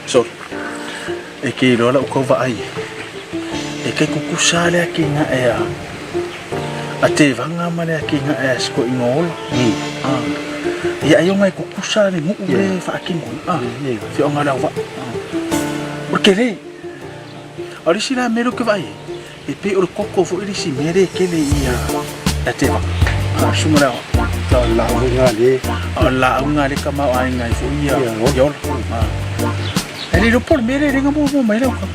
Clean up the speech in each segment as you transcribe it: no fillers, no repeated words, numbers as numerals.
Sorry. E ke iloa lau kau vaai e. E kai kukusa le ake nga e a. A te vanga ma le ake nga e a siko inga ola. Ah. Ia ai o ngai kukusa le nguu le whaakino. Ah. Whio nga lau va. O ke le. A le sila mero ke vai. E pei o le koko foi le isi mea lea e tele i a te vaa. A susuga le aoao. A o le laau lena le. A o le laau lena le tamaoaiga ai foi ia ola. Ae le iloa po o le mea lea e le na muamua mai lau kau.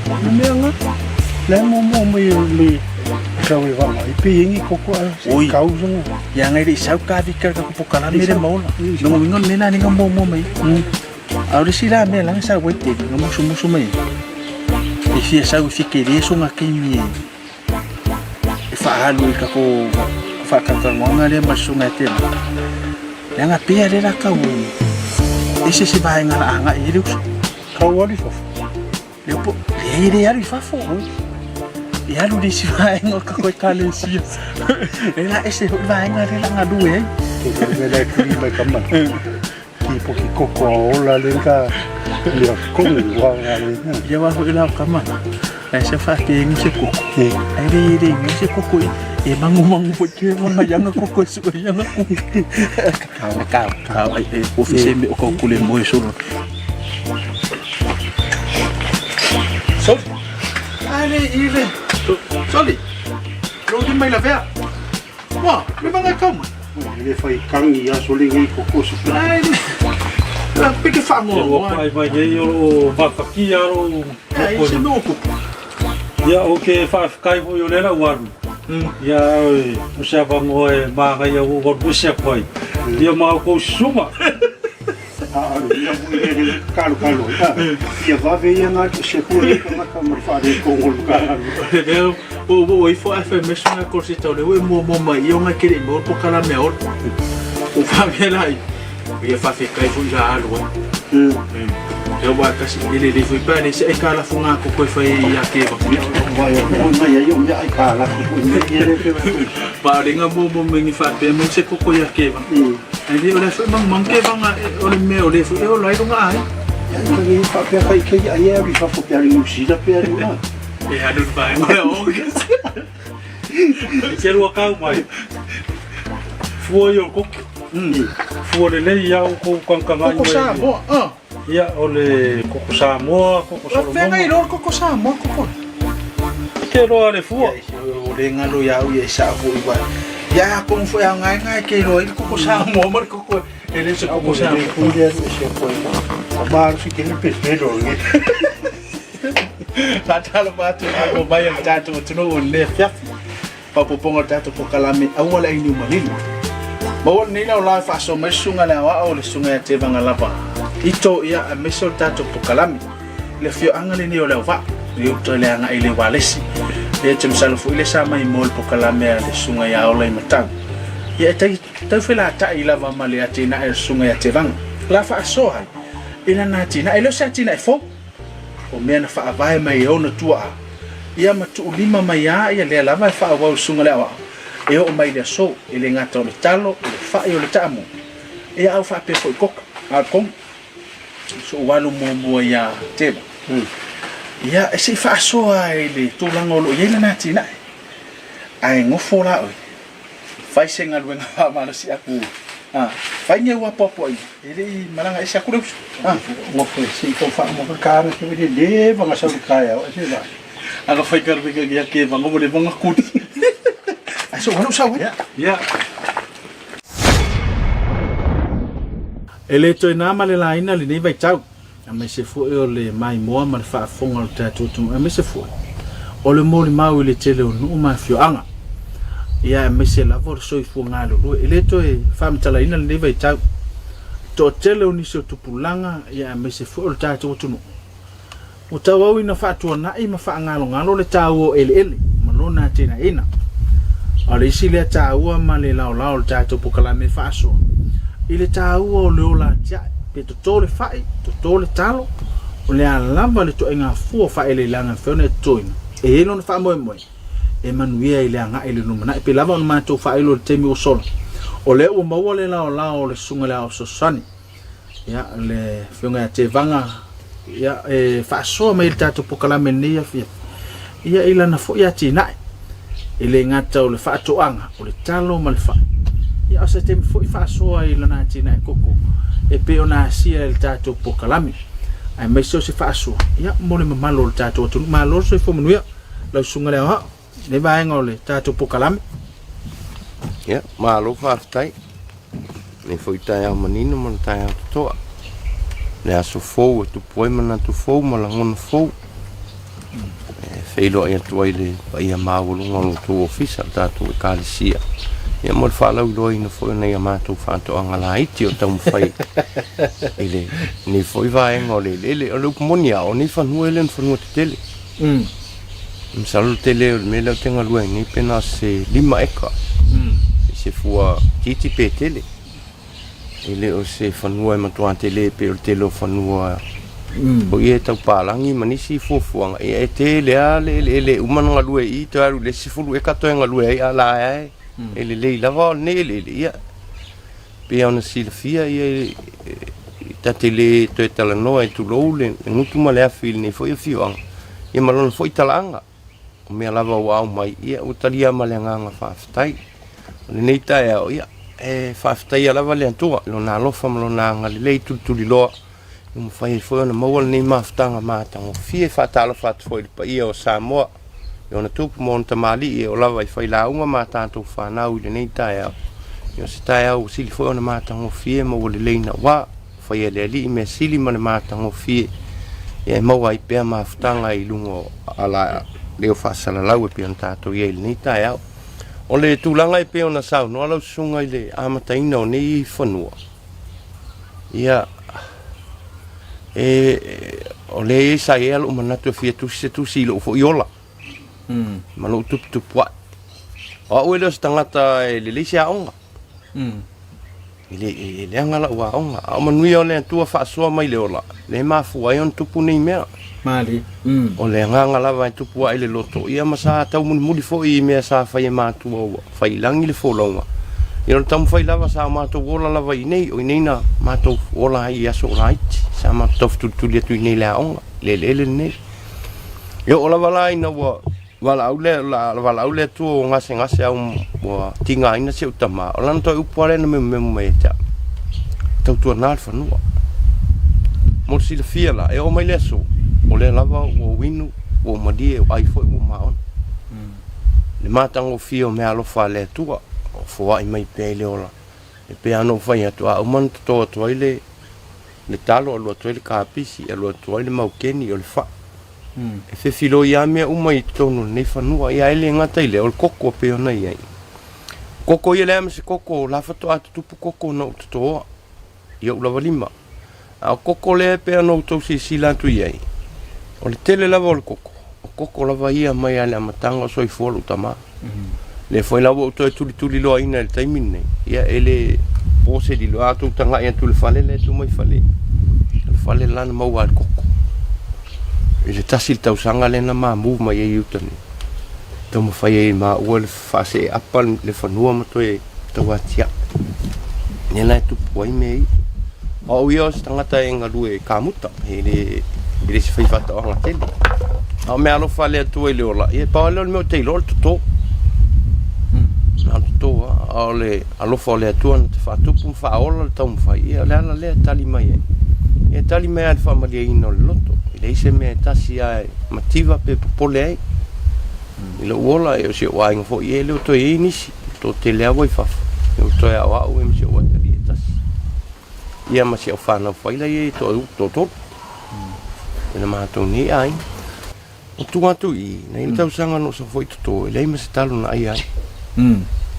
O le mea lena. La e muamua mai o le kau e vaa mai pe i ni koko a se kau sanga. Ia ngai le i sau ka vika ka kupo kala me le maola. Longa winga o le mea lena le na muamua mai. A o le isi la mea lana sa uai tele na musumusu mai ai, e fia sau e fia kele soga taimi e faaalu i kako faatalatalanoaga lea ma le susuga ia Tela. Leaga pea lea la tau ese se vaega la agai i ai le uso. Kau alu i fafo. Lea po, leai e le alu i fafo. E alu i le isi vaega o kako ekalesia. Lea la ese foi vaega lea la galue ai. Ke ka mea la e tuli mai ka mana. Ki po ki koko a ola le ka mea kongu wa nga le. Ia wa foi la o ka mana. Ai se fa ke ngi se koko. Ai le le ngi se koko i e mangu mangu foi ke wanga yanga koko su yanga koko. Kau kau ai e ofise me o kau kule moe solo. Soli. Ale ile. Soli. Lo di mai la vea. Wa, me vanga kau mai. Le fai kangi a soli ngi koko su. Ai. La peke fa mo. Ua pae mai nei o loo matakia lou Ai se mo kupu. Ia o ke faafetai foi o lea ua alu. Ia o se avanoa e manaia ua ou alu ese atu ai. Ia ma outou susuga. Ia vave ia nga se kua i tangata ma le faaletonu o le Matagaluega. Ua ou ifo ae fai mai susuga Korsita o lea ua e muamua mai i ona ke le i maua le polokalame a Olo. Ua faapea la ia, ia faafetai foi sa alu ai. Ia aua tasi e lelei foi pe a leai se aikalafoga a koko e fai ai ia Keva. Ma o le ga muamua mai ni faapea mai se koko ia Keva. Ai le o le foi manumanu ke vanga o le mea o le foi e ola ai longa ai. Ia i faapea kai kei ai e alu i fafo pe alu i New Zealand pe alu a. E alu i vaega o le August. I te rua kau mai. Fua ia o le koko. Fua lelei ia outou kankangai mai. Koko Samoa, ah. Ia, o le koko Samoa, koko Solomona. Whenga i rō koko Samoa, koko. Ke roa le fua. O le ngalo ia au ia i sa fo i wai. Ia a kongu fo ia ngai ngai ke roa i koko Samoa ma le koko e le se koko Samoa. Ko le se ko e. O maru si ke le pepelo nge. Faatalofa atu i le mai o le tatou atunuu o lenei afiafi. Faaopoopoga o le tatou polokalame Aua le Ainiu Malilo. Maua lenei laolao e faasoa mai le susuga i le aoao o le susuga ia Tevaga lava Ito ia aemaise o le tatou polokalame i le afioaga lenei o Leauvaa i uta i le agai i le Walesi. Ia te masalo foi lea sa mai mo le polokalame a le susuga ia Ola i Matau. Ia e tai tau felatai lava ma le atinae o le susuga ia Tevaga. La faasoa ai i lana atinae, e le o se atinae fou. O mea na faavae mai e ona tuaa ia ma tuulima mai a ia lea lava e faaauau i le susuga le aoao e oo mai i le aso, e le gata o le talo, o le fai, o le taamu, ia au faapea foi koko, a o le kogi. So ua alu muamua ia Teva. Ia, e se i faasoa i le tulaga o lo o i ai lana atinae. Ae nofo la oe, Fai se galuega faamalosiau. A, fai ni au apoapoaiga, e le i malaga ese atu le uso. A. Nofo e se i tau faamoka ka ana ke vele leva nga sau i taeao ai se vaai. Aga fai galuega ia ke vanga ua leva nga kuli. Ai so walu sau ai. Ia. E le toe na ma le laina lenei vaitau, aemaise foi o le maimoa ma le faafofoga o le tatou atunuu, aemaise foi o le molimau i le tele o nuu ma afioaga, ia aemaise lava o le soifua galulue. E le toe faamatalaina lenei vaitau, toatele o nisi o tupulaga, ia aemaise foi o le tatou atunuu, ua tauau ina faatuanai ma faagalogalo le taua o eleele ma lona atinaeina. A o le isi lea taua ma le laolao o le tatou polokalame faasoa i le taua o le ola atiae, pe toto le fai, toto le talo, o le a lava le ituaiga fua faaeleeleaga e mafai ona e totoina, e i ai lona faamoemoe e manuia i le agai i le lumanai. Pei lava ona matou faailo i le taimi ua sola, o lea ua maua le laolao o le Susuga i le Ao Fesoasoani, ia, le Afioga ia Tevaga. Ia, e faasoa mai i le tatou polokalame i lenei afiafi, ia i lana foi atinae. E le gata o le faatoaga, o le talo ma le fai, ia a o se taimi foi faasoa i lana atinae koko e pei ona asia e le tatou polokalame, aemaise o se faasoa ia mo le mamalu o le tatou atunuu. Malo le soifua manuia lau Susuga i le Aoao i lenei vaega o le tatou polokalame. Ia, malo faafetai. Lenei foi taeao manino ma le taeao totoa. Le aso fou e tupu ai manatu fou ma lagona fou. E feiloai atu ai le paia maualuga o lo outou ofisa, o le tatou ekalesia. Ia mo le faalauiloaina foi o nai a matou faatoaga laiti o taumafai i lenei foi vaega o le eleele. O le upu moni lava, o nei fanua e le o ni fanua tetele. Masalo le tele o le mea lea ou te galue ai nei pe na o se 5 eka i se fua itiiti pe tele. E le o se fanua e matua tele pei o le tele o fanua foi ia e tau palagi ma nisi fuafuaga, ia e tele lava le eleele e uma ona galue i i toe alu i le isi 10 eka toe galue ai, a o la e e lelei lava lenei eleele. Ia, pei ona silafia ia ta te le toe talanoa e tulou le gutu ma le afi i lenei foi afioaga, ia ma lona foi talaaga. O mea lava ua aumai, ia ua talia ma le agaga faafetai. O lenei taeao, ia e faafetaia lava le Atua i lona alofa ma lona agalelei tulituliloa ua mafai ai foi ona maua lenei mafutaga matagofie. E faatalofa atu foi i le paia o Samoa i ona tupu ma ona tamalii e oo lava i failauga ma a tatou fanau i lenei taeao. Ia o se taeao ua sili foi ona matagofie ma ua lelei naua faia e le Alii mea sili ma le matagofie ia e maua ai pea mafutaga i luga o ala leo faasalalau e pei ona tatou i ai i lenei taeao. O le tulaga e pei ona saunoa lau susuga i le amataina o nei fanua, ia, e, o lea sa i ai lou manatu e fia tusi se tusi i lou foi ola ma lou tuputupua'i. O au e le o se tagata e lelei se aoga. E le e leaga lau aoga, a o manuia o le Atua faasoa mai le ola, lea e mafua ai ona tupu nei mea. Malie. O le agaga lava e tupu ae i le loto, ia ma sa taumulimuli foi i mea sa fai e matua ua fai i lagi le folauga. Ia o le taumafai lava sa o matou ola lava i inei, o inei na matou ola ai i aso laiti, sa matou taufetulituli atu i inei i le aoga, i le eleele lenei. E oo lava la ina ua valaau le, valaau le Atua ua gasegase au ua tigaina si ou tama, o lana toe upu lava lea na memomemo mai ia te au, tautuana le fanua. Mo le silafia la, e oo mai le aso, o lea lava ua ou inu, ua ou malie, ua ai foi, ua ou maona. Le matagofie o meaalofa a le Atua, o foai mai pea i le ola. E pei lava ona ou fai atu, a uma ona toto atu ai le, le talo, alu atu ai le kapisi, alu atu ai le maukeni, o le fai. E fefiloi lava mea uma i totonu o lenei fanua. Ia e le gata i lea, o le koko e pei ona i ai. Koko ia leai ma se koko, o la faatoa tutupu koko na ou totoa i ou lava lima. A o koko lea e pei ona outou silasila atu i ai, o le tele lava o le koko, o koko lava ia mai lava i le amataga o soifua lou tama. Lea foi la ua ou toe tulituliloaina i le taimi lenei, ia e le po se lilo, a outou tagai atu i le fale lea e tu mai fale, o le fale la na maua ai le koko. I le tasi le tausaga lea na mamu mai ai i uta nei, taumafai ai e maua le faasee apa le fanua ma toe tauatiae. Lea la e tupu ai mea ia. O au ia o se tagata e galue kamuta, e le, e le se faifaatoaga tele. A o mea alofa a le Atua i le ola, ia e pau lava lea o le mea ou te iloa o le toto. Na o le toto lava, a o le alofa o le Atua na te faatupu ma faaola le taumafai, ia o le ala lea e tali mai ai. Ia e tali mai lava i le faamalieina o le loto. E leai se mea e tasi lava e mativa pe popole ai. I lou ola, e o si ou aiga foi, e le o toe i ai nisi. Toatele lava ua i fafo, ua toe aoao ma si ou atalii e tasi. Ia ma si au fanau faila ia e toatolu. I na matou nei aiga. O tua atu i, na i le tausaga na ou foi toto, e leai ma se talo na ai ai.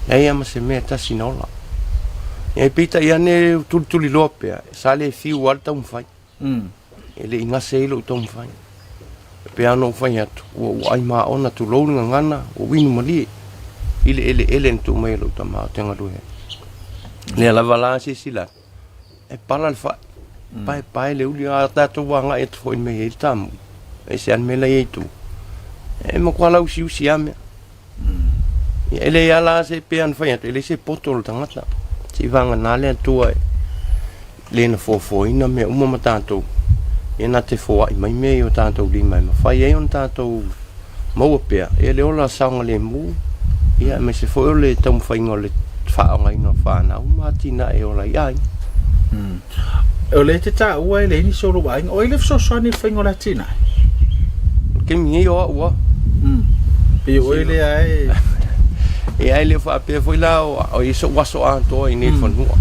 Leai lava ma se mea e tasi na ola. Ia e peitai ane tulituli loa pea, sa le fiu lava le taumafai. E le i gase ai lou taumafai. E pei lava ona ou fai atu, ua ou ai maona, tulou le gagana, ua ou inu malie i le eleele na tuu mai e lou tama ou te galue ai. Lea lava la silasila atu, e pala le fai, paepae le uli, a tatou agai atu foi i le mea e i ai le tamu, e ese lava le mea la e i ai i tua. E matua lausiusi lava mea. Ia, e leai lava la se pei ona fai atu, e leai se poto o le tagata. Seivagana le Atua e le na foafoaina mea uma ma tatou. Ia na te foai mai mea i o tatou lima e mafai ai ona tatou maua pea ia le ola saogalemu, ia aemaise foi o le taumafaiga o le faaaogaina o fanau ma atinae e ola ai aiga. O lea e te taua e leai nisi o lou aiga. O ai le fesoasoani i le faiga o le atinae? O le taimi nei o au a. Pei o oe lea e... Ia e le o faapea foi la o i ai sou aso atoa i nei fanua.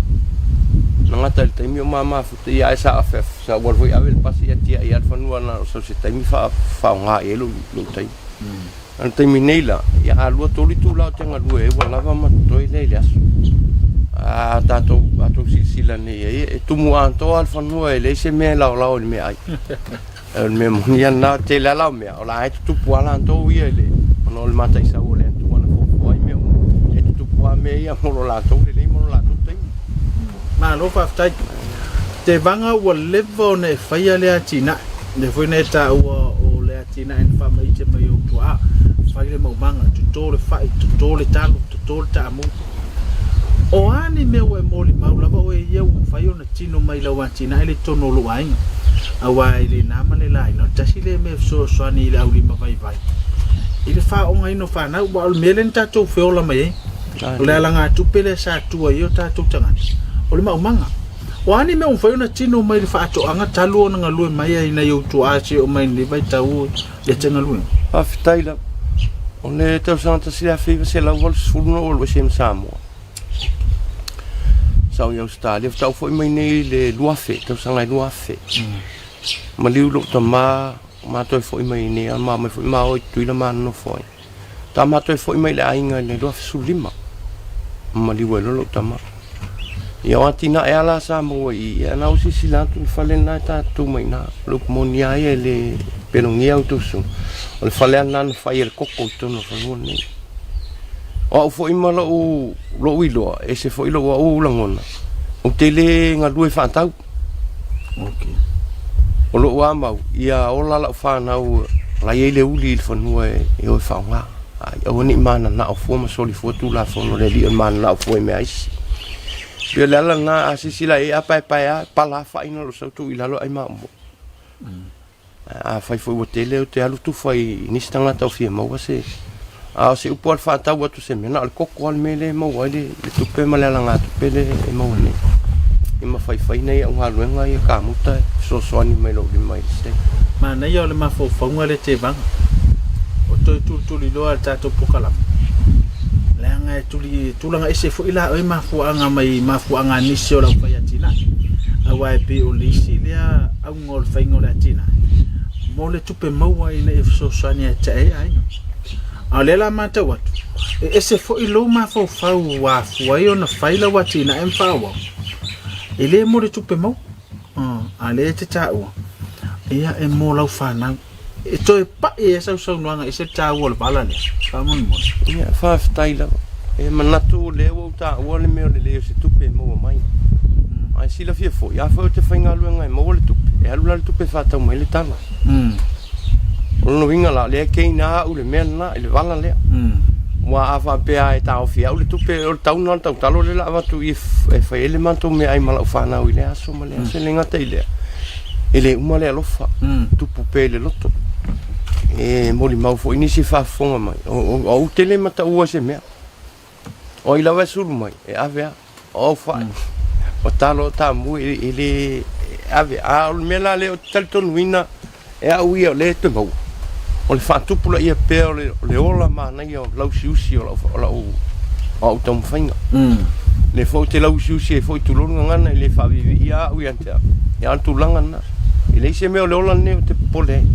Na gata i le taimi o mamafuta ia ae sa sa ou alu foi ave le pasi ia tiai lava le fanua na o sau se taimi faaaoga i ai lou taimi. A o le taimi nei la, ia a lua tolu itula ou te galue ai ua lava ma totoe lea i le aso. A tatou a tou silasila nei i ai, e tumu atoa lava le fanua e leai se mea e laolao i le meaai. O le mea moni lava lena, o le tele lava la o mea, o la e tutupu lava latou ia i le, ona o le mataisau o le Atua na fuafua ai mea uma. E tutupu lava mea ia mo lo latou lelei ma lo latou taimi. Malo faafetai. Tevaga ua leva ona e faia lea atinae, lea foi na e taua o le atinae na faamaite mai e ou tuaa, fai le maumaga, toto le fai, toto le talo, toto le taamu. O a ni mea ua e molimau lava oe ia ua mafai ona tino mai i lau atinae lea i totonu o lou aiga? Aua e le na ma le laina, o le tasi lea mea e fesoasoani i le aulima vaivai i le faaaogaina o fanau, aua o le mea lea na tatou feola mai ai, o le alagatupe lea sa tua i ai o tatou tagata, o le maumaga. O a ni mea ua mafai ona tino mai le faatoaga talu ona galue mai ai nai ou tuaa seia oo mai i lenei vaitau lea te galuega? Faafetai lava. O le tausaga 1980 na ou alu ese ai ma Samoa. Sa ou i Ausetalia, faatoa ou foi mai nei i le 2000, tausaga e 2000. Maliu lou tama, ma toe foi mai nei, ma omai foi ma o i Tutuila ma nonofo ai. Ta ma toe foi mai i le aiga i le 2015, maliu ai loa lou tama. Ia o atinae lava la sa maua i i, ia na ou silasila atu i le fale lena e tatou mai i ina. O le upu moni lava ia e le pelogia a outou susuga, o le fale lava lena na fai e le koko i totonu o le fanua lenei. O au foi ma lou, lou iloa, e ese foi lou au lagona, ou te le galue faatau. Okay. O lou lava mau, ia ola lau fanau la i ai le uli i le fanua e o e faaaoga. Ai, aua ne i mananao fua ma soli fua Tulafono le alii o le mananao fua i mea aisi. Pei o le ala lena, a silasila i ai, a paepae lava, pala lava fai na lou sau tuu i lalo ai maumau. A fai foi ua tele ou te alu tufa i nisi tagata o fia maua se a o se upu a le faatau atu se mea na o le koko a le mea lea e maua ai le tupe ma le alagatupe lea e maua nei. I ma faifai nei au galuega ia kamuta e fesoasoani mai lou lima i le se. Manaia o le mafaufauga lea Tevaga o toe tulituliloa e le tatou pokalama leaga e tuli tulaga ese foi la oe mafuaaga mai mafuaaga a nisi o le aufai atinae aua e pei o le isi lea auga o le faiga o le atinae mo le tupe maua ina ia fesoasoani ia te ai aiga. A o lea la matau atu, e ese foi lou mafaufau ua afua ai ona fai lau atinae ma faaauau, e le mo le tupe maua, a o lea e te taua, ia e mo lau fanau. E toe pai ai sau saunoaga, ese le taua o le vala lea, faamolemole. Ia, faafetai lava. E manatu o lea ua ou taua le mea o le leai o se tupe e maua mai. Ae silafia foi, afai ou te faigaluega e maua le tupe, e alu la le tupe e faatau mai le tala. O lona uiga la, o lea e keina au le mea lena i le vala lea. Aua a faapea e taofi e au le tupe, o le tau lena o le tautalo lea o le a avatu i i e fai ai le matou meaai ma lau fanau i lea aso ma lea aso. E le gata i lea, e le uma le alofa, tupu pea i le loto. E molimau foi nisi e faafofoga mai, o au ou te le mataua i se mea. O ai lava e sulu mai, e ave lava. O au fai, o talo o taamu e le ave. A o le mea la lea ou te talitonuina e au ia o lea e toe maua, o le faatupulaia pea o le ola manaia o lausiusi o lau o au taumafaiga. O lea foi ou te lausiusi ai foi tulou le gagana e le faaviiviia au ia te au. Ia a o le tulaga lena. E leai se mea o le ola lenei ou te popole ai.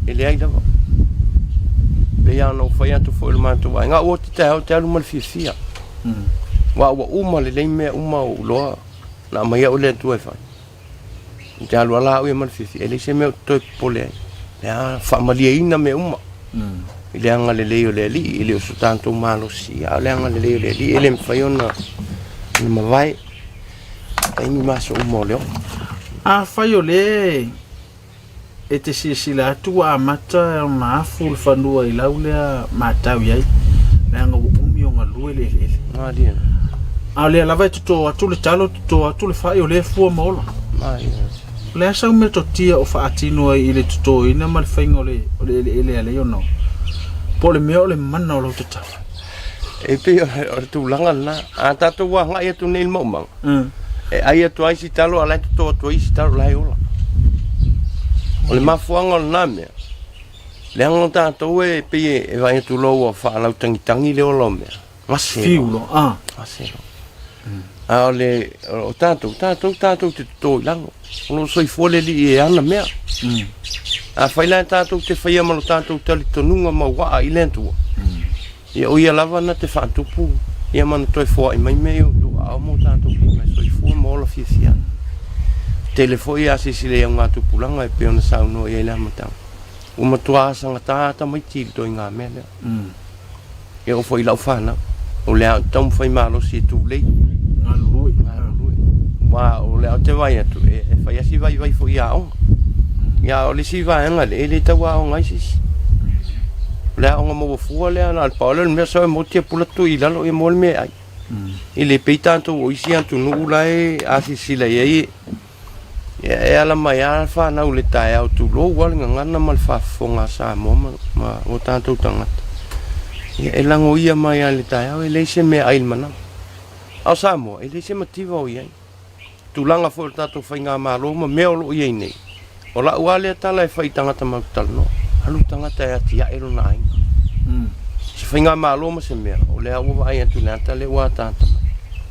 E leai lava. E pei lava ona ou fai atu foi i le matou aiga, au ou te taeao ou te alu ma le fiafia. Aua ua uma lelei mea uma ua ou iloa na aumai au e le Atua e fai. Ou te alu lava au ia ma le fiafia, e leai se mea ou te toe popole ai. O le a faamalieina mea uma i le agalelei o le Alii, e le o so tatou malosi, a o le agalelei o le Alii e le mafai ona mavae taimi ma aso uma o le ola. Afai o lea e te silasila atu ua amata ona afu le fanua i lau lea matau i ai, leaga ua umi o galue le eleele. Malie. A o lea lava e toto atu le talo, toto atu le fai, o lea e fua ma ola. Malie. O le a sau metotia o faatino ai i le totoina ma le faiga o le o le eleele a Leiono? Po o le mea o le mana o lau tatalo? E pei o le tulaga lena. A tatou agai atu nei i le maumaga, e ai atu ai isi talo, a o la e toto atu ai isi talo la e ola. O le mafuaaga o lena mea, leaga o tatou e pei e vaai atu loa ua faalautagitagi le ola o mea. Gase Fiu loa, a. Gase loa. A o le, o tatou, tatou, tatou te toto i lalo. O lo o soifua le Alii e ana mea. Afai la tatou te faia ma lo tatou talitonuga mauaa i le Atua, ia o ia lava na te faatupu ia ma na toe foai mai mea i outou aao ma o tatou lima e soifua ma ola fiafia ai. Tele foi a silasila i augatupulaga e pei ona saunoa i ai le amataga, ua matua asagata tamaiti i le toaiga mea lea. E oo foi i lau fanau, o lea ou te taumafai malosi e tulei. Galulue. Galulue. Aua o lea ou te vaai atu, e fai lava si vaivai foi i aoga. Ia a o le isi vaega lea, e le tau aoga ai se isi. O le aoga maua fua lea, na o le pau lea o le mea sau e maua tiapula tuu i lalo ia maua le mea e ai. E le pei tatou o isi atunuu la e a silasila i ai, E ala mai lava fanau i le taeao, tulou lava le gagana ma le faafofoga a Samoa ma, ma o tatou tagata. Ia, e lagoia mai lava i le taeao, e leai se mea ai i le manawa. A o Samoa, e leai se mativa o i ai. Tulaga foi o le tatou faigamalo ma mea o lo o i ai nei, o lau lava lea tala e fai i tagata matou te talanoa, alu tagata e atiae lona aiga. Se faigamalo ma se mea, o lea ua vaai atu i le ata lea ua ataata mai,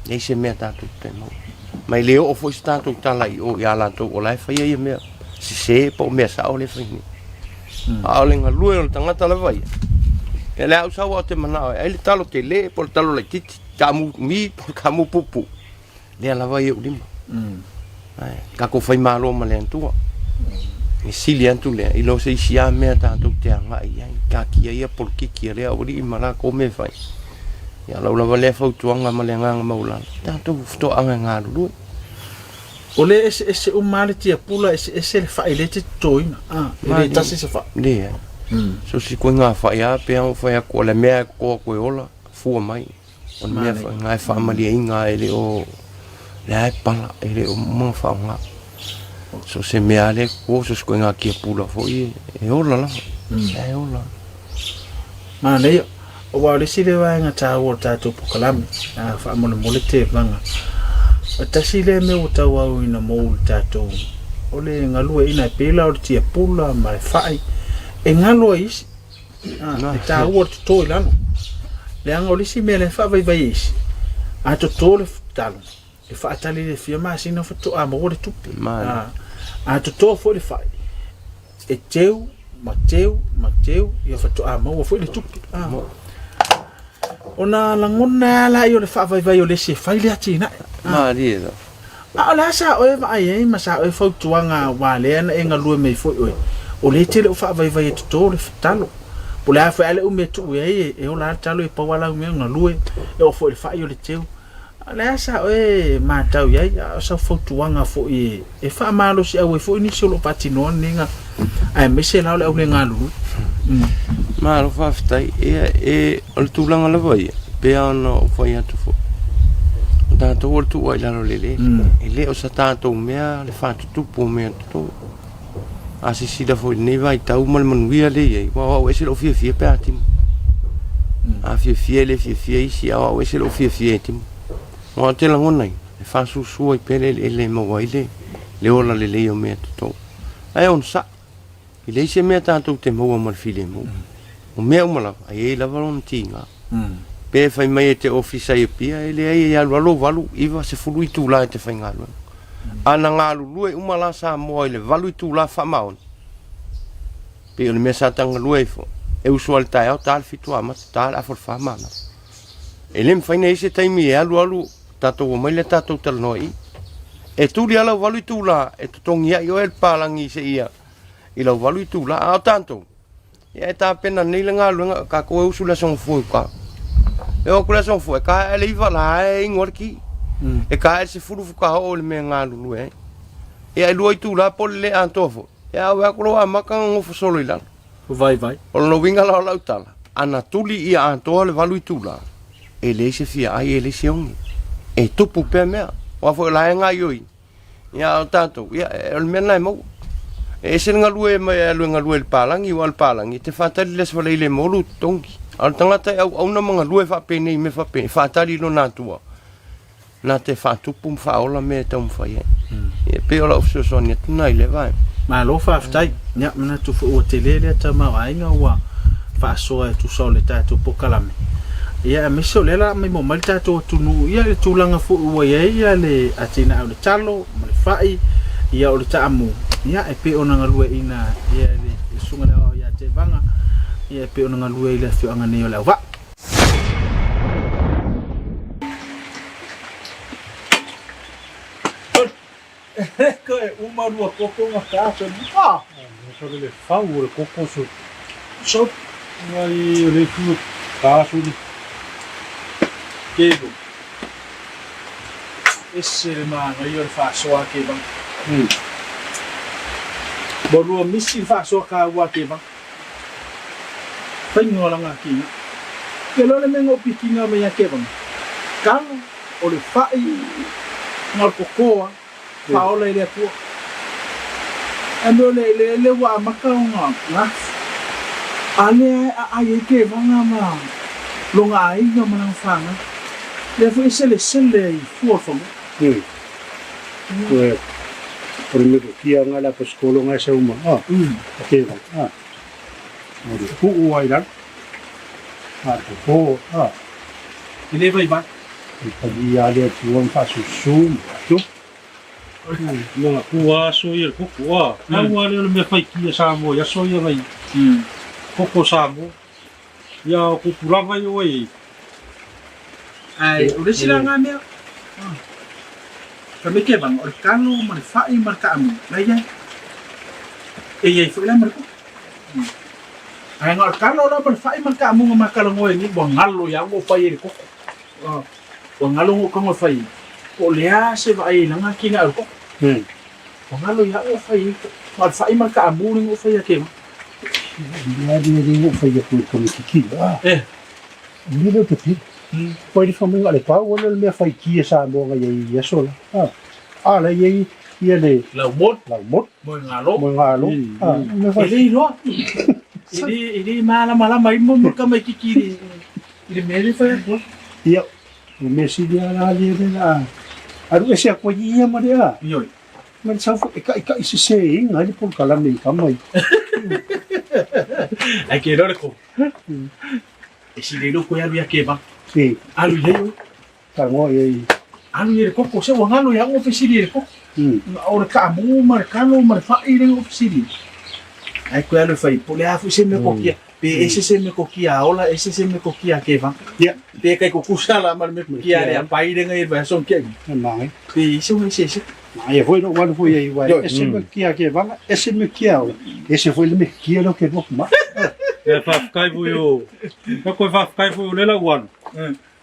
leai se mea tatou te maua. Ma e le oo foi se tatou tala i o ia latou o la e faia ia mea sese po o mea sao lea e fai nei. A o le galue o le tagata lava ia, ia le au sau au te manao e ai le talo tele po o le talo laitiiti, kaamu umi po o le kaamu puupuu, lea lava ia ou lima. Ae, tatou faimalo ma le Atua. E sili atu lea i lo se isi lava mea tatou te agai i ai, taatia ia polokiki a lea aualii ma latou mea e fai. Ia lau lava lea fautuaga ma le agaga maualalo, tatou fetoaga e galulue. O lea e eseese uma lava le tiapula, eseese le fai lea e te totoina. A, e le tasi se fai. Leai. So se ituaiga fai lava pei ona ou fai atu, o le mea e toto atu e ola, fua mai. O le mea foi lena e faamalieina e le o lea e pala, e le o uma ona faaaoga. So se mea lava lea e toto, so o se ituaiga tiapula foi e ola lava. E ola. Manaia. Aua o le isi lea vaega taua o le tatou polokalame, a faamolemole tevaga. E tasi lea mea ua tauauina mou i le tatou, o le galueaiina e pei la o le tiapula ma le fai, e galo ai isi. A, e taua le toto i lalo. Leaga o le isi mea lea e faavaivai e isi, a toto le talo, e faatali i le fia masina faatoa maua le tupe. A, a toto foi le fai, e teu ma teu ma teu ia faatoa maua foi le tupe. A. Ona lagona lava laia o le faavaivai o le isi e fai le atinae. Malie lava. A o le a sa oe vaai ai ma sa oe fautuaga aua lea na e galue mai foi oe, o lea e te le o faavaivai e toto le talo. Po o le a foi a le umi e tuu i ai e ola lava le talo e pau lava lau mea galue, e oo foi i le fai o le teu. A o le a sa oe matau i ai, a o sau fautuaga foi e faamalosiau ai foi nisi o lo o faatinoa lenei galuega, aemaise la o le au le galulue. Malo faafetai. Ia, e, o le tulaga lava ia, pei lava ona ou fai atu foi, o tatou o le tuu ai i lalo o le eleele. E le o sa tatou mea le faatutupu o mea toto. A silasila foi i lenei vaitau ma le manuia lea e i ai, aua o au e ese lou fiafia pe a timu. A fiafia e le fiafia isi, a o au e ese lou fiafia e timu. Aua ou te lagona ai, e faasusua ai pea le eleele e maua ai le, le ola lelei o mea toto. Ae onosai, e leai se mea tatou te maua ma le filemu. O mea uma lava, e i ai lava lona tiga. Pe fai mai e te ofisa i Apia, e leai e alualu 8, 9, 10 itula e te faigaluega. A na galulue uma la Samoa i le 8 itula faamaoni, pei o le mea sa tagalue ai foi, e usu lava i le taeao, ta le 7 amata, ta le afa o le 4 manava. E le mafai ona i ai se taimi e alualu tatou omai lea tatou talanoa i i. E tuli lava lau 8 itula e totogi ai oe le palagi seia i lau 8 itula. A o tatou, Ia e tapena nei le galuega, tatou e usu i le Aso Gafua i uta. E oo atu le Aso Gafua, e taea le 9 la e inu ai le ti. E taea le 10 faatoa oo i le mea e galulue ai. Ia e 2 itula po o le le atoa foi, ia ave atu loa amata ona nofo solo i lalo. Vaivai. O lona uiga la o lau tala, ana tuli ia atoa le 8 itula, e leai se fia ai, e leai se oge. E tupu pea mea. Aua foi o la e gaoioi. Ia, a o tatou, ia, o le mea lena e maua. E ese le galue mai e alu e galue i le palagi, aua o le palagi, e te faatali i le aso Faraile e maua lou totogi. A o le tagata e auauna ma galue faapenei i mea faapenei, e faatali i lona Atua, na te faatupu ma faaola mea e taumafai ai. Ia, e pei o lau fesoasoani atu lena i lea vaega. Malo faafetai. Ia, manatu foi ua tele lea tamaoaiga ua faasoa e tusa o le tatou polokalame. Ia, aemaise o lea la maimoa mai le tatou atunuu ia i le tulaga foi ua i ai ia le atinae o le talo ma le fai, ia o le taamu, ia e pei ona galueaiina ia le Susuga i le Aoao ia Tevaga, ia e pei ona galue i le afioaga nei o Leauvaa. Koe uma lua koko ma ka so ah. So le fau o le koko so. So ngai o le fu ka so ni. Kego. Ese le manaia o le faasoa a Kevanga. Ua lua misi le faasoa kaua a Kevanga. Faiga o lana akiga. Ke loa le mea na ou pikiga mai ia Kevanga. Kalo o le fai na o le kokoa faaola i le Atua. Ae mea o le eleele ua amata ona gafu. A lea e aai ai Kevaga ma lona aiga ma lana fanau. Lea foi e selesele ai fua o le fanua. Koe o le mea kokia nga la pasikolo nga sa uma a a Kevaga a o le puu ai lalo a le popo a. E le vaivai. E palia le Atua ma faasusu ma faatupu. Ua ua aso ia le koko a. Pau a lea o le mea faiki a Samoa i aso ia nai koko Samoa. Ia o tupulaga ia ua i ai. Ae o le isi la na mea, fai mai Kevaga, o le talo ma le fai ma le taamu la e i ai. E i ai foi la ma le koko. Ae na o le talo la ma le fai ma le taamu na ma talanoa ai nei, ua galo ia au na ou fai ai i le koko. Ua galo na ou tago e fai ai, po o le a se vaai ai lana atinae o le koko. Ua galo ia au na ou fai ai, na o le fai ma le taamu lea na ou fai ia Kevaga. Ia le le na ou fai atu i le tamaititi la. O le leo te pili. Ua i le whamunga le pau ona le mea whaitia Samoa ngai ai i aso la. A, a la i ai ia le Laumoli. Laumoli. Moe galo. Moe galo. A, mea E whai. le iloa. E le, e le malamalama ai mo mo tamaititi i le, i le mea lea e fai atu ai. Ia, o mea sili a la le le la. Alu ese atu ai ia ma le a. Ioe. Ma le sau foi e kaʻikaʻi sesē ina ai le polokalame i kama i. Ai ke iloa le koko. E sili ai lou koe alu ia Keva. Si. Alu i ai oe. Tagoa i ai. Alu i ai le koko, se ua galo ia au fesili i le koko. O le kaamu ma le kalo ma le fai le fesili. Ai koe alu e fai, po o le a foi se mea kokia. Pe ese se mea kokia a Ola, ese se mea kokia a Keva. Ia. Pe kai kukusa la ma le mea kokia a le apai le ngai e vaiaso kia. E magai. Pe i se ua ese ese. Aia foi lou alu foi ai uae ese le mea kia ke vala, ese le mea kia ola, ese foi le mea kia leo ke loku ma. E faafetai foi o, e koe faafetai foi o lea lau alu.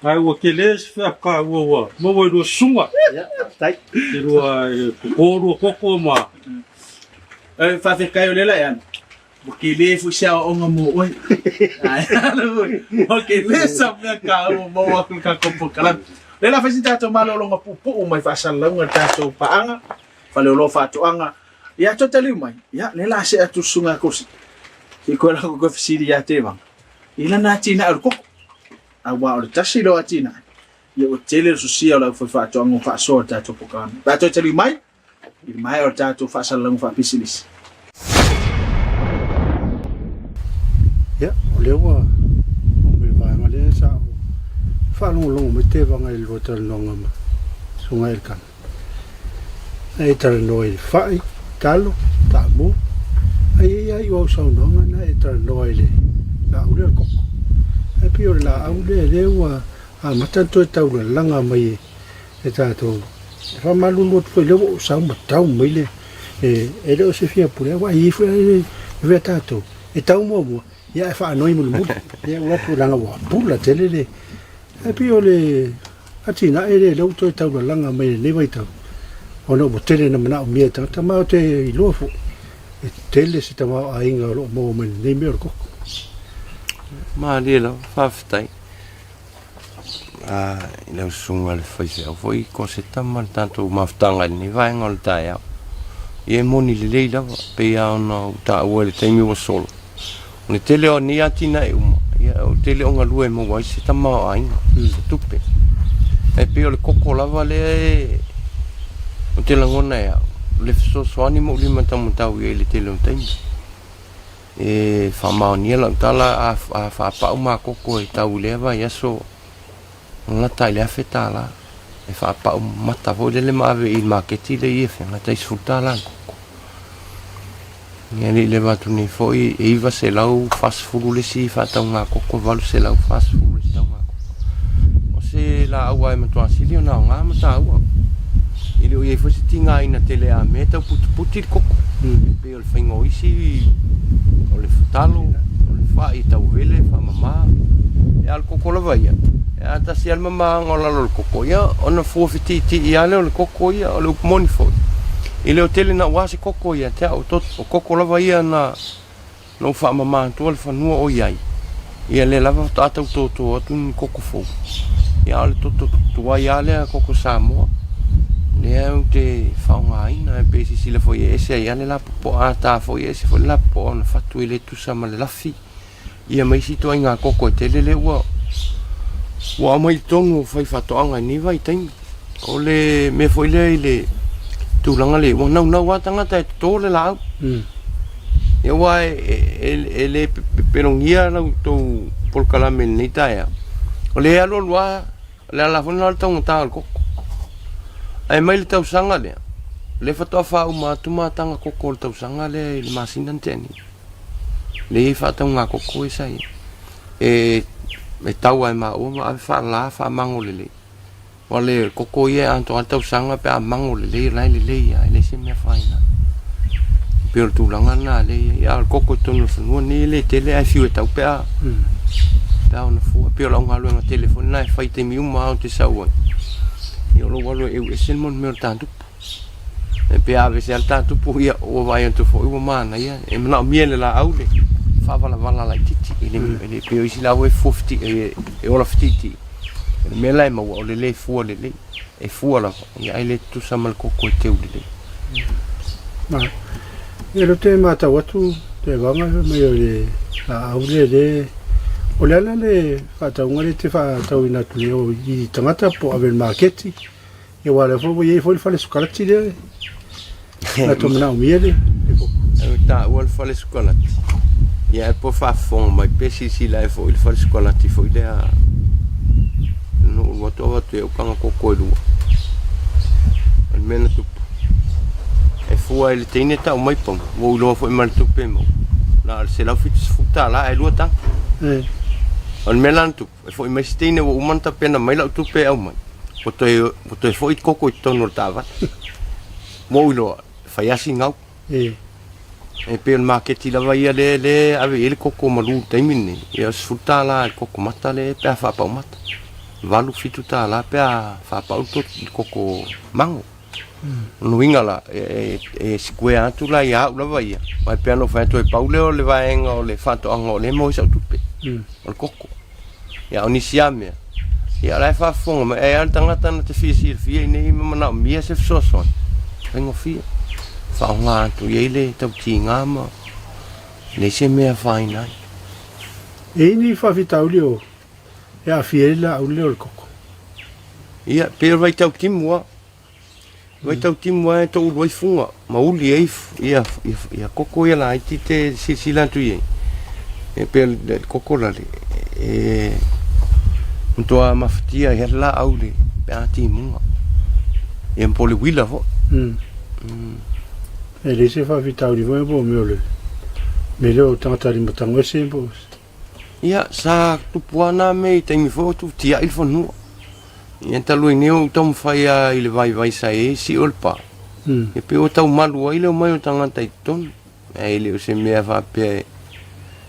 Ae ua tele se feafuka ua ua maua i lua susuga. Ia, faafetai. E lua e koko lua koko ma. E faafetai o lea la e alu. Ua tele foi se aoaoga mo oe. Ae alu foi. Ua tele sa mea taua maua atu i le tatou polokalame. O lea la fai se tatou malologa puupuu mai faasalalauga i le tatou paaga, Faleolo Faatoaga. Ia toe taliu mai, ia lea la see atu le susuga ia Kosi. Se i koe la koe fesili ia Tevaga i lana atinae o le koko. Aua o le tasi lea o atinae, ia ua tele le sosia o le aufaifaatoaga ua faasoa i le tatou polokalame. Pe a toe taliu mai, i le maea o le tatou faasalalauga faapisinisi. Ia, o lea ua oo mai le vaega lea sa ou faalogologo mai Tevaga i le lua talanoaga ma Susuga Elkana. Na e talanoa i le fai, talo, taamu, ae i ai lava i au saunoaga na e talanoa i le laau lea o le koko. Ae pei o le laau lea lea ua amata ona toe taulalaga mai e tatou. E faamalulu atu foi, o lea ua ou sau ma tau mai le, e le o se fia pule, aua e i ai foi le mea tatou, e tau muamua, ia ae faanoi mulimuli. Ia ua atu leaga ua pula tele le, ae pei o le atinae lea lea ua toe taulalaga mai i lenei vaitau, ona ua tele ina manaomia e tagata, ma ou te iloa foi, e tele se tamaoaiga o lo o maua mai i lenei mea o le koko. Malie lava, faafetai. I lau susuga i le faifeau foi Koseta ma le tatou mafutaga i lenei vaega o le taeao. Ia e moni lelei lava, pei lava ona ou taua i le taimi ua sola, o le tele o nei atinae uma, ia o le tele o galue e maua ai se tamaoaiga, se tupe. Ae pei o le koko lava lea e, ou te lagona e au, o le fesoasoani ma ou limataumatau i ai i le tele o taimi. E faamaonia lau tala a faapau makoko e tau i lea vaiaso lata i le $1000 e faapau mata foi lele ma ave i le maketi lea i Afega tai $10 le koko. Ia le i leva atu nei foi e 940 le isi faatauga koko, 840 le isi tauga koko. O se laau lava e matua sili ona aoga ma taua. E le o i ai foi se tigaina tele a mea e tau putiputi le koko. E pei o le faiga o isi, o le talo, o le fai, tauvele, faamama. Ia a o le koko lava ia, a tasi lava le mamaga o lalo o le koko, ia ona fua fetiitii lava lea o le koko ia, o le upu moni foi. E le o tele naua se koko ia te au, o koko lava ia na ou faamama atua le fanua o i ai, ia lea lava faatoa tau toto atu ni koko fou. Ia a o le toto tuai lava lea koko Samoa, lea ou te faaaogaina, e pei silasila foi e ese ai lava le lapopoa, a ta foi e ese foi le lapopoa ona fatu e le tusa ma le lafi. Ia ma isi ituaiga koko e tele lea ua ua aumai i totonu o faifaatoaga i lenei vaitaimi. O le mea foi lea i le tulaga lea, ua naunau lava tagata e toto le laau. Ia aua e le pepelogia la outou polokalame i lenei taeao, o lea e alualu lava, o le ala foi lena o le taugata o le koko. Ae mai le tausaga lea, lea faatoa faauma atu mataga koko o le tausaga lea i le masina na tea nei. Lea e i ai faatauga koko ia sa i ai. E tau lava e maua ma ave faalala faamago lelei. Aua o le koko ia e atoa lava le tausaga pe a mago lelei o la e lelei lava, e leai se mea e afaina ai. E pei o le tulaga lena lea e i ai, a o le koko i totonu o le fanua lenei e le tele ae fiu e tau pe a ona fua. E pei o lau galuega tele foi lena e fai i taimi uma lava ou te sau ai, ia o lou alu e eu ese le mea o le tatupu. E pe a aveese lava le tatupu, ia ua vaai atu foi ua manaia, e manaomia e le laau le faavalavala laitiiti, e le pei o isi laau e fua e ola fitiitii. O le mea la e maua, o le le fua lelei, e fua lava, ia ae le tutusa ma le koko e teu lelei. Ma, ia lea ou te matau atu Tevaga fai mai o le laau lea le o le ala le faatauga lea e te faatauina atu nei o i tagata po o ave i le maketi. Ia aua o lea foi ua i ai foi le fale sukalati lea na tou manaomia le koko. E taua le fale sukalati, ia ae po o faafofoga mai pe silasila ane foi i le fale sukalati foi lea na ou alu atu avatu ai au taga koko e lua. O le mea na tupu, e fua i le teine tau mai pamu, ua ou iloa foi ma le tupe e maua, na o le $170 ae lua taga. O le mea la na tupu, E foi mai se teine ua uma ona tapena mai lau tupe e aumai, ua toe, ua toe foi koko i totonu o le taavale. Ua ou iloa, e fai lava si gau. E. E pei o le maketi lava ia lea, lea e ave i ai le koko malu i le taimi lenei, ia o le $10 i le koko mata lea pe a faapau mata. $8, $7 pe a faapau le koko mago. O lona uiga la, e square atu la ia au lava ia, aua e pei ona ou fai atu, e pau lea o le vaega o le faatoaga o lea e maua ai sau tupe, o le koko. Ia a o nisi lava mea, ia o la e faafofoga mai, ai lava le tagata na te fia silafia i nei ma manaomia se fesoasoani, faigofie, faaaoga atu i ai le tautiga ma leai se mea e afaina ai. E i ai ni faafitauli o e aafia ai le laau lea o le koko? Ia, pei o le vaitau timu lava. Vaitau timu lava e toulu ai fuga ma uli ai ia, ia, ia koko ia laiti te silasila atu i ai. E pei o le koko lale, e matua mafatia ai le laau le pe a timuga. Ia po o le uila foi. E leai se faafitauli foi po o mea o le mea lea o tagata limatago ese po o Ia, sa tupu lava na mea i taimi foi o tuutiai le fanua. Ia talu ai nei o ou taumafai lava i le vaivai sa i ai sio le pa. Ia pei ua tau malu ai le omai o tagata i totonu. Ae le o se mea faapea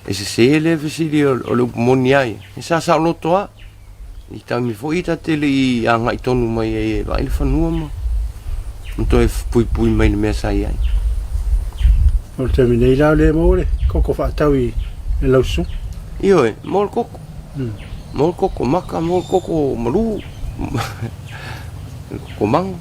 e sese lea fesili o le upu moni lava ia. E sa saoloto lava. I taimi foi ta te le i agai tonu mai ai e vaai le fanua ma toe puipui mai le mea sa i ai. O le taimi nei la o lea e maua le koko faatau i le laususu. Ioe, maua le koko. Maua le koko maka, maua le koko malu, le koko mago.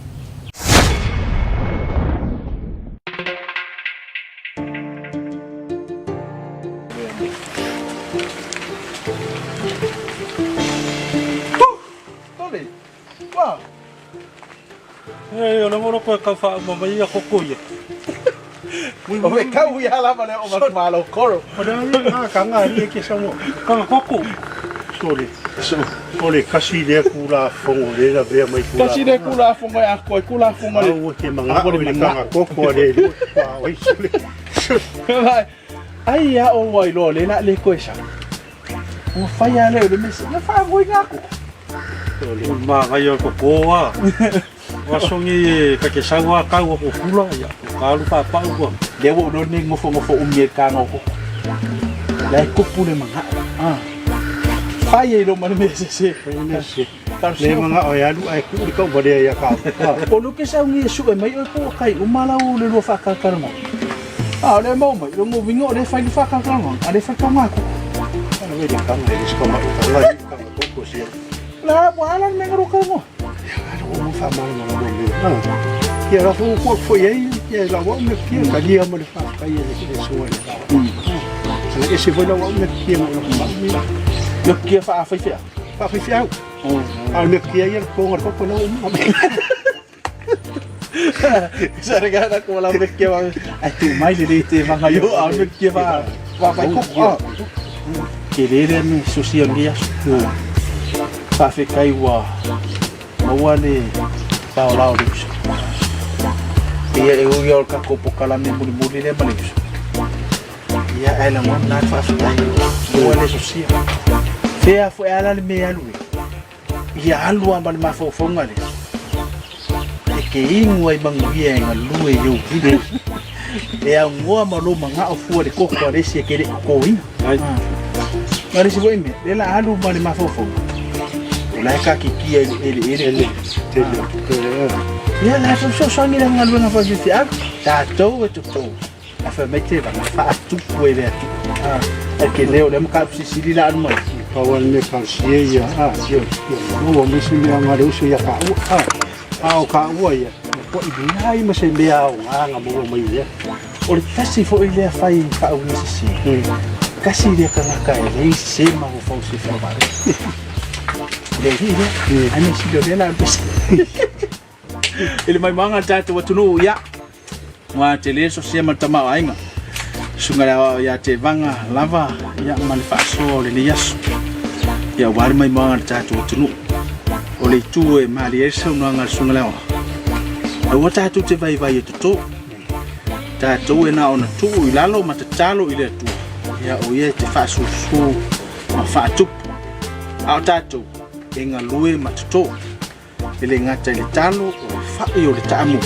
E, o le ngolo koe kau whauma mai ia koko ia. O me kau ia lava le o ma malo koro. O le ai ngā kanga ali e ke samo. Kanga koko. Sole. O le kasi lea kula fongo le la vea mai kula. Kasi le kula fongo e ako e kula fongo le. Au te manga o le kanga koko ale le pa oi sole. Ai ia o wai lo le la le koe sa. Ua fai a leo le mese. Na wha ngoi ngā koko. O le māngai o koko a. O aso ngi e ka ke sau a kau o kula ia. O ka alu pāpau kua. Le ua ulo ni ngofo ngofo umi e kanga o koko. Le kupu le manga. Ah. Fai e lo ma le mese se. Le manga o e alu ai ku i kau warea ia ka. O lo ke sau ngi e su e mai oi po kai umala o le lua whakakaranga. A o le mau mai, lo ngo vingo o le whai le whakakaranga, a le whai kau ngā koko. Ana me le kanga e le skama o kanga i kanga koko sia. La, wa ala me ngaro karanga. Ana o mo wha mana mana mo me. Ia ra fo ko fo ia ia la wa me kia ka lia mo le wha kai e le le sunga le la. Ana e se fo la wa me kia mo la ma me. Lo kia wha a whai whia. Wha whai whiau. A me kia ia ko ngā koko la o ma me. Sa rega ko la me kia wa. Ai tu mai le te vanga yo a me kia wa wa whai koko. Ke rere me susi o ngia. Wha whe kai wa maua le pao lao le uso. Ia e ui o ka kopo kala me muri muri le ma le uso. Ia ai la ngona na wha whai. Maua le susia. Fea fo e ala le me alu e. Ia alu a ma le mafaufonga le. E ke ingu ai manguia e ngalu e iau vili. E au ngoa ma lo manga o fua le koko a lesi e ke le kokoina. Ai. Ma le si foi me, le la alu ma le mafaufonga. O la e ka kikia i le ele ele. Ele tele tele. Ia la so so so ngi la ngalu nga fa fi a. Ta tou e tou. A fa mai te vanga fa atupu e le atupu. E ke leo le maka sisili la alu mai. Pawan me kalsie ia a ia ia mo mo se mea ngā le uso ia ka ua a a o ka ua ia ko i ai ma se mea o ngā ngā mo mai ia. O le tasi foi lea fai whaau sisi. Kasi lea kangaka e lei se ma o fau se fau ware. Le hi le, ane si leo lea la pesi. Ele mai manga tātou atunu ia. Ngā te le so se ma tama o ainga. Sunga lea o ia te vanga lava ia ma le whaasoa o le nei aso. Ia wari mai manga tātou atunu. O le itu e maali e sau noanga le sunga lea o. Aua tātou te vai vai e toto. Tātou e nā ona tuu i lalo ma te talo i le atua. Ia o ia te whaasusu ma whaatupu. A o tātou e ngā lue ma toto. E le ngata i le talo o le whai o le taamu.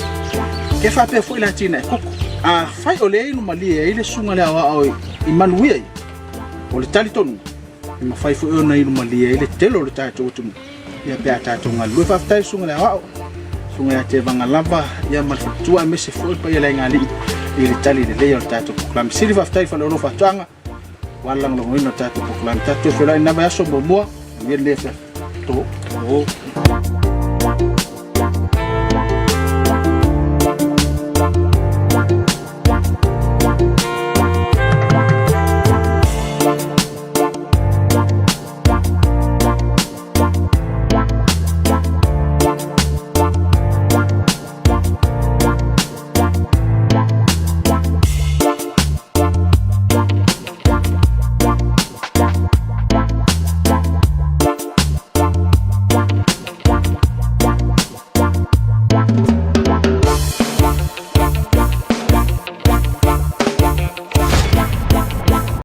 Ke whapea fo i la tina e koko. A whai o le einu malie e ile sunga le awa o i manuia i. O le tali tonu. E mawhai fo e ona inu malie e ile telo o le tātou atumu. Ia pea tātou ngā lue whawhitai sunga le awa o. Sunga ia te vanga lava ia ma le whatua me se fo i pa ia le ngā lii. I le tali le lea o le tātou poklami. Siri whawhitai whale olo whatuanga. Wala ngolongoina o tātou poklami. Tātou e whelai nā vai aso mua mua. Ia le whea. Tō. O.